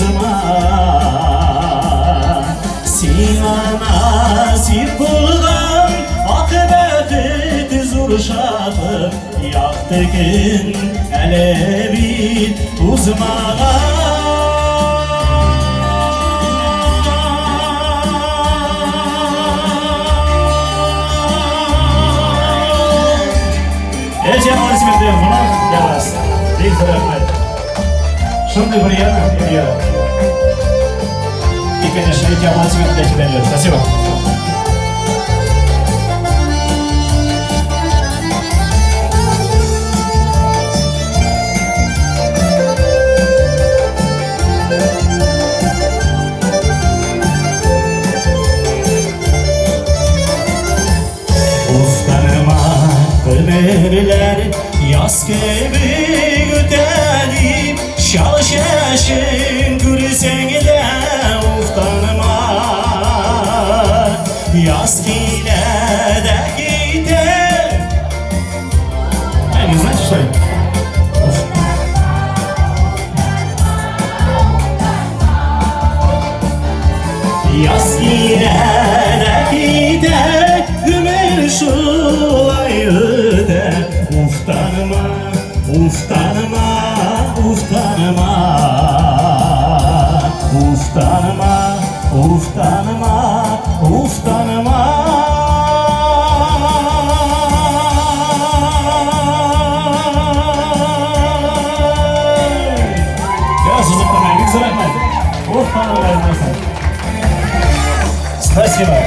узма. Сиңа насип булган ак бәхет зур шатлык, якты көн әле бит узмаган. Эти аплодисменты вновь для вас. Бик зур рәхмәт. Шундый приятно, Эльвира. И, конечно, эти аплодисменты для тебя, Эльвира. Спасибо. Уфтанма, гомерләр яз кебек үтә дип, чал чәчен күрсәң дә уфтанма. Яз килә дә китә. Ә, не знаете, что ли? Яз килә дә китә, гомер шулай үтә. Уфтанма, уфтанма, уфтанма. Уфтанма, уфтанма, уфтанма. Спасибо.